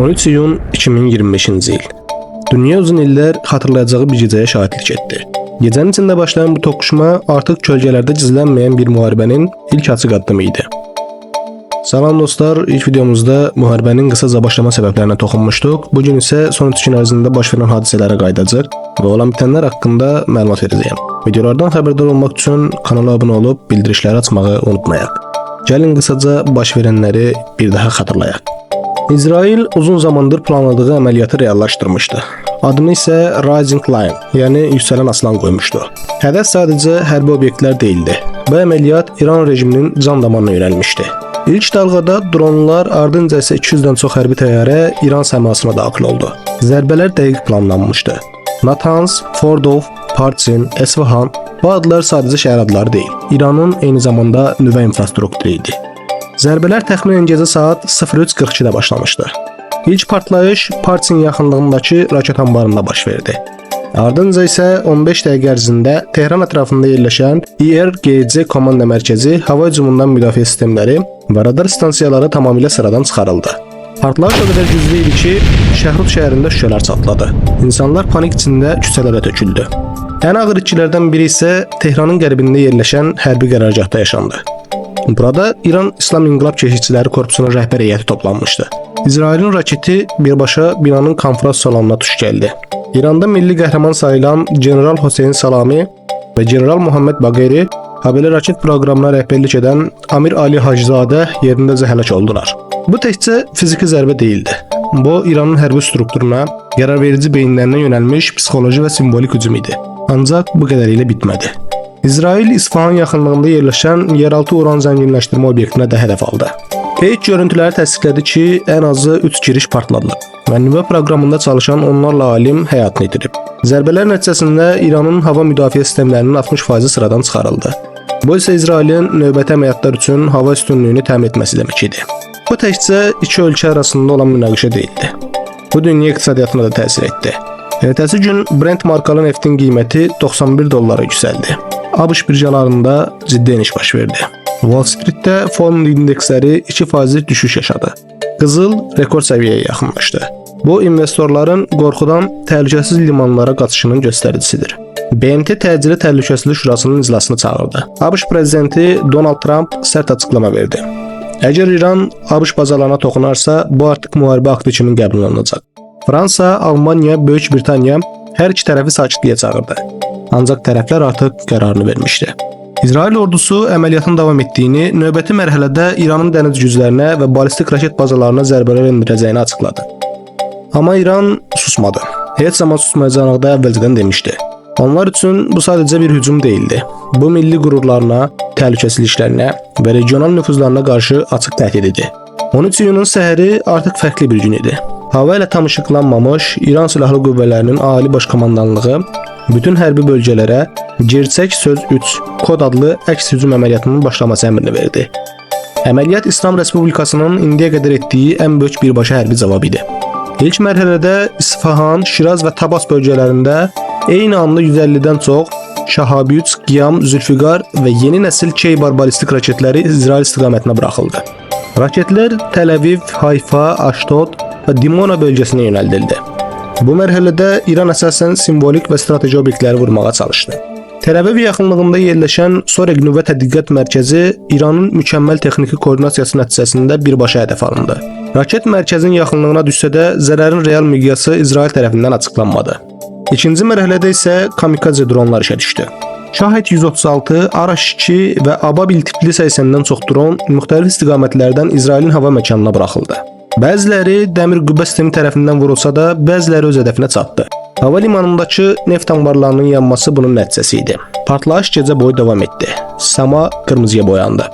13 iyun 2025-ci il. Dünya uzun illər xatırlayacağı bir gecəyə şahidlik etdi. Gecənin içində başlayan bu toqquşma artıq kölgələrdə gizlənməyən bir müharibənin ilk açıq addımı idi. Salam dostlar, ilk videomuzda müharibənin qısaca başlama səbəblərinə toxunmuşduq. Bu gün isə son 3 gün ərzində baş verən hadisələrə qayıdacaq və olan bitənlər haqqında məlumat verəcəyəm. Videolardan xəbərdar olmaq üçün kanala abunə olub bildirişləri açmağı unutmayaq. Gəlin qısaca baş verənləri bir daha xatırlayaq. İsrail uzun zamandır planladığı əməliyyatı reallaşdırmışdı. Adını isə Rising Lion, yəni yüksələn aslan qoymuşdu. Hədəf sadəcə hərbi obyektlər deyildi. Bu əməliyyat İran rejiminin can damarına yönəlmişdi. İlk dalğada dronlar, ardınca isə 200-dən çox hərbi təyyarə İran səmasına daxil oldu. Zərbələr dəqiq planlanmışdı. Natanz, Fordov, Parçin, Esfahan bu adlar sadəcə şəhər adları deyil. İranın eyni zamanda nüvə infrastrukturu idi. Zərbələr təxminən gecə saat 03:42-də başlamışdı. İlk partlayış Parçin yaxınlığındakı raket anbarında baş verdi. Ardınca isə 15 dəqiqə ərzində Tehran ətrafında yerləşən IRGC komanda mərkəzi, hava hücumundan müdafiə sistemləri və radar stansiyaları tamamilə sıradan çıxarıldı. Partlayış o qədər güclü idi ki, Şəhrud şəhərində şüşələr çatladı. İnsanlar panik içində küçələrə töküldü. Ən ağır itkilərdən biri isə Tehranın qərbində yerləşən hərbi qərargahda yaşandı. Burada İran İslam İnqilab Keşikçiləri Korpusunun rəhbər heyəti toplanmışdı. İsrailin raketi birbaşa binanın konfrans salonuna tuş gəldi. İranda milli qəhrəman sayılan General Hüseyn Salami və General Muhammed Bagheri, habelə raket proqramına rəhbərlik edən Amir Ali Hacızadə yerindəcə həlak oldular. Bu təkcə fiziki zərbə deyildi. Bu İranın hərbi strukturuna, qərarverici beyinlərinə yönəlmiş psixoloji və simvolik hücum idi. Ancaq bu qədəri ilə bitmədi. İsrail İsfahan yaxınlığında yerləşən yeraltı uran zənginləşdirmə obyektinə də hədəf aldı. Peyk görüntüləri təsdiqlədi ki, ən azı 3 giriş partladılıb və nüvə proqramında çalışan onlarla alim həyatını itirib. Zərbələr nəticəsində İranın hava müdafiə sistemlərinin 60%-i sıradan çıxarıldı. Bu isə İsrailin növbəti əməliyyatlar üçün hava üstünlüyünü təmin etməsi demək idi. Bu təkcə iki ölkə arasında olan münaqişə deyildi. Bu dünya iqtisadiyyatına da təsir etdi. Ertəsi gün Brent markalı neftin qiyməti 91 dollara yüksəldi. ABŞ birjalarında ciddi eniş baş verdi. Wall Streetdə fond indeksləri 2%lik düşüş yaşadı. Qızıl rekord səviyyəyə yaxınlaşdı. Bu investorların qorxudan təhlükəsiz limanlara qaçışının göstəricisidir. BMT Təcili Təhlükəsizlik Şurasının iclasını çağırdı. ABŞ prezidenti Donald Trump sərt açıqlama verdi. Əgər İran ABŞ bazalarına toxunarsa, bu artıq müharibə aktı kimi qəbul olunacaq. Fransa, Almaniya, Böyük Britaniya hər iki tərəfi sakitliyə çağırdı. Ancaq tərəflər artıq qərarını vermişdi. İsrail ordusu əməliyyatın davam etdiyini, növbəti mərhələdə İranın dəniz güclərinə və ballistik raket bazalarına zərbələr endirəcəyini açıqladı. Amma İran susmadı. Heç zaman susmayacağını da əvvəlcədən demişdi. Onlar üçün bu sadəcə bir hücum deyildi. Bu milli qürurlarına, təhlükəsizliklərinə və regional nüfuzlarına qarşı açıq təhdid idi. 13 iyunun səhəri artıq fərqli bir gün idi. Hava ilə tam işıqlanmamış İran Silahlı Qüvvələrinin Ali Baş Komandanlığı bütün hərbi bölgələrə Gerçək Söz 3 kod adlı əks hücum əməliyyatının başlaması əmrini verdi. Əməliyyat İslam Respublikasının indiyə qədər etdiyi ən böyük birbaşa hərbi cavab idi. İlk mərhələdə İsfahan, Şiraz və Tabas bölgələrində eyni anda 150-dən çox Şahab 3, Qiyam, Zülfüqar və yeni nəsil Keybar ballistik raketləri İsrail istiqamətinə buraxıldı. Raketlər Təl-Əviv, Hayfa, Aşdod və Dimona bölgəsinə yönəldildi. Bu mərhələdə İran əsasən simvolik və strateji obyektləri vurmağa çalışdı. Təl-Əviv yaxınlığında yerləşən Soreg nüvə tədqiqat mərkəzi İranın mükəmməl texniki koordinasiyası nəticəsində birbaşa hədəf alındı. Raket mərkəzin yaxınlığına düşsə də zərərin real miqyası İsrail tərəfindən açıqlanmadı. İkinci mərhələdə isə kamikaze dronlar işə düşdü. Şahid 136, Araş 2 və Ababil tipli 80-dən çox dron müxtəlif istiqamətlərdən İsrailin hava məkanına buraxıldı. Bəziləri dəmir qübbə sistemi tərəfindən vurulsa da, bəziləri öz hədəfinə çatdı. Hava limanındakı neft anbarlarının yanması bunun nəticəsi idi. Partlayış gecə boyu davam etdi. Səma qırmızıya boyandı.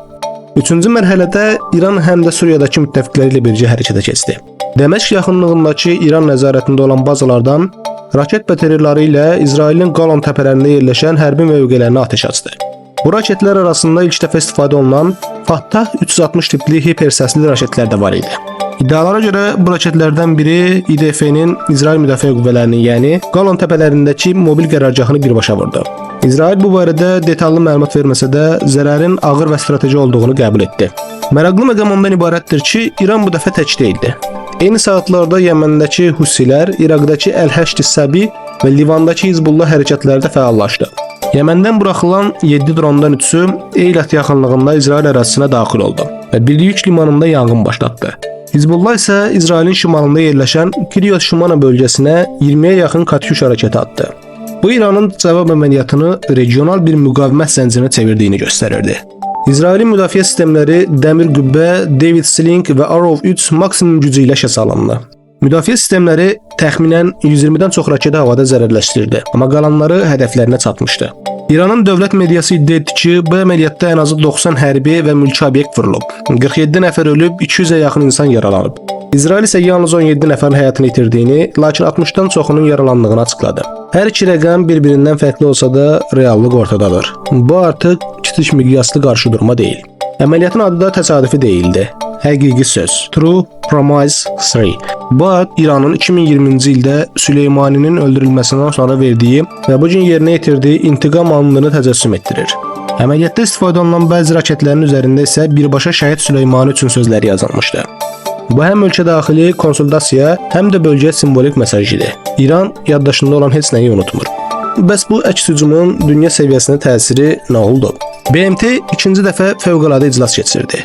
Üçüncü mərhələdə İran həm də Suriyadakı müttəfiqləri ilə birgə hərəkətə keçdi. Dəməşq yaxınlığındakı İran nəzarətində olan bazalardan raket batareyaları ilə İsrailin Qalan təpələrində yerləşən hərbi mövqelərinə atəş açdı. Bu raketlər arasında ilk dəfə istifadə olunan Fattah 360 tipli hipersəsli raketlər də var idi. İddialara görə bu raketlərdən biri IDF-nin İsrail Müdafiə Qüvvələrinin, yəni Qalan təpələrindəki mobil qərargahını birbaşa vurdu. İsrail bu barədə detallı məlumat verməsə də, zərərin ağır və strateji olduğunu qəbul etdi. Maraqlı məqam ondan ibarətdir ki, İran bu dəfə tək deyildi. Eyni saatlarda Yəməndəki Husilər, İraqdakı Əl-Həşd Səbi və Livandakı Hizbullah hərəkətləri də fəallaşdı. Yəməndən buraxılan 7 drondan 3-ü Eylat yaxınlığında İsrail ərazisinə daxil oldu və bir yük limanında yanğın başlatdı. Hizbullah isə İsrailin şimalında yerləşən Kiryat Şimana bölgəsinə 20-yə yaxın Katyusha raketi atdı. Bu İranın cavab əməliyyatını regional bir müqavimət zəncirinə çevirdiyini göstərirdi. İsrailin müdafiə sistemləri Dəmir Qübbə, David Sling və Arrow 3 maksimum gücü ilə işə salındı. Müdafiə sistemləri təxminən 120-dən çox raketi havada zərərləşdirdi, amma qalanları hədəflərinə çatmışdı. İranın dövlət mediası iddia etdi ki, bu əməliyyatda ən azı 90 hərbi və mülki obyekt vurulub. 47 nəfər ölüb, 200-ə yaxın insan yaralanıb. İsrail isə yalnız 17 nəfərin həyatını itirdiyini, lakin 60-dan çoxunun yaralandığını açıqladı. Hər iki rəqəm bir-birindən fərqli olsa da, reallıq ortadadır. Bu artıq kiçik miqyaslı qarşıdurma deyil. Əməliyyatın adı da təsadüfi deyildi. Həqiqi söz. True Promise 3. Bu ad İranın 2020-ci ildə Süleymaninin öldürülməsindən sonra verdiyi və bu gün yerinə yetirdiyi intiqam andını təcəssüm etdirir. Əməliyyatda istifadə olunan bəzi raketlərin üzərində isə birbaşa şəhid Süleymani üçün sözləri yazılmışdı. Bu həm ölkə daxili konsolidasiya, həm də bölgəyə simvolik mesaj idi. İran yaddaşında olan heç nəyi unutmur. Bəs bu əks hücumun dünya səviyyəsinə təsiri nə oldu? BMT ikinci dəfə fövqəladə iclas keçirdi.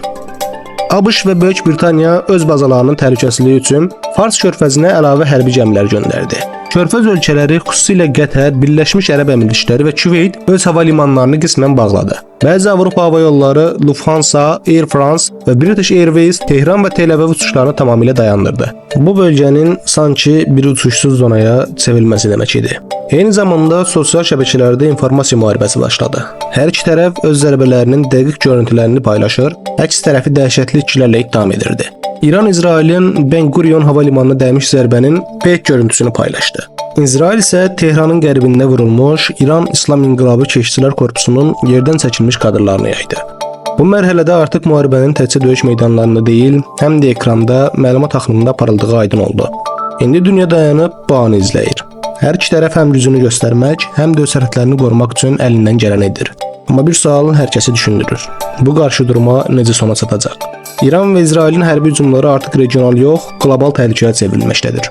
ABŞ və Böyük Britaniya öz bazalarının təhlükəsizliyi üçün Fars körfəzinə əlavə hərbi gəmilər göndərdi. Körfəz ölkələri, xüsusilə Qətər, Birləşmiş Ərəb Əmirlikləri və Küveyt öz hava limanlarını qismən bağladı. Bəzi Avropa hava yolları Lufthansa, Air France və British Airways Tehran və Tel-Əviv uçuşlarını tamamilə dayandırdı. Bu bölgənin sanki bir uçuşsuz zonaya çevrilməsi demək idi. Eyni zamanda sosial şəbəkələrdə informasiya müharibəsi başladı. Hər iki tərəf öz zərbələrinin dəqiq görüntülərini paylaşır, əks tərəfi dəhşətli itkilərlə ittiham edirdi. İran İsrailin Ben Gurion hava limanına dəymiş zərbənin fake görüntüsünü paylaşdı. İsrail isə Tehranın qərbində vurulmuş İran İslam İnqilabı Keşikçilər Korpusunun yerdən çəkilmiş kadrlarını yaydı. Bu mərhələdə artıq müharibənin təkcə döyüş meydanlarında deyil, həm də ekranda məlumat axınında aparıldığı aydın oldu. İndi dünya dayanıb bu anı izləyir. Hər iki tərəf həm gücünü göstərmək, həm də öz sərhədlərini qorumaq üçün əlindən gələni edir. Amma bir sual hər kəsi düşündürür. Bu qarşıdurma necə sona çatacaq? İran və İsrailin hərbi hücumları artıq regional yox, qlobal təhlükəyə çevrilməkdədir.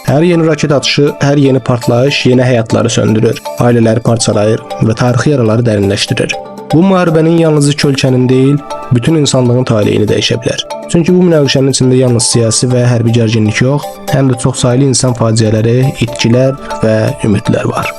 Hər yeni raket atışı, hər yeni partlayış yeni həyatları söndürür, ailələri parçalayır və tarixi yaraları dərinləşdirir. Bu müharibənin yalnız iki ölkənin deyil, bütün insanlığın taleyini dəyişə bilər. Çünki bu münaqişənin içində yalnız siyasi və hərbi gərginlik yox, həm də çoxsaylı insan faciələri, itkilər və ümidlər var.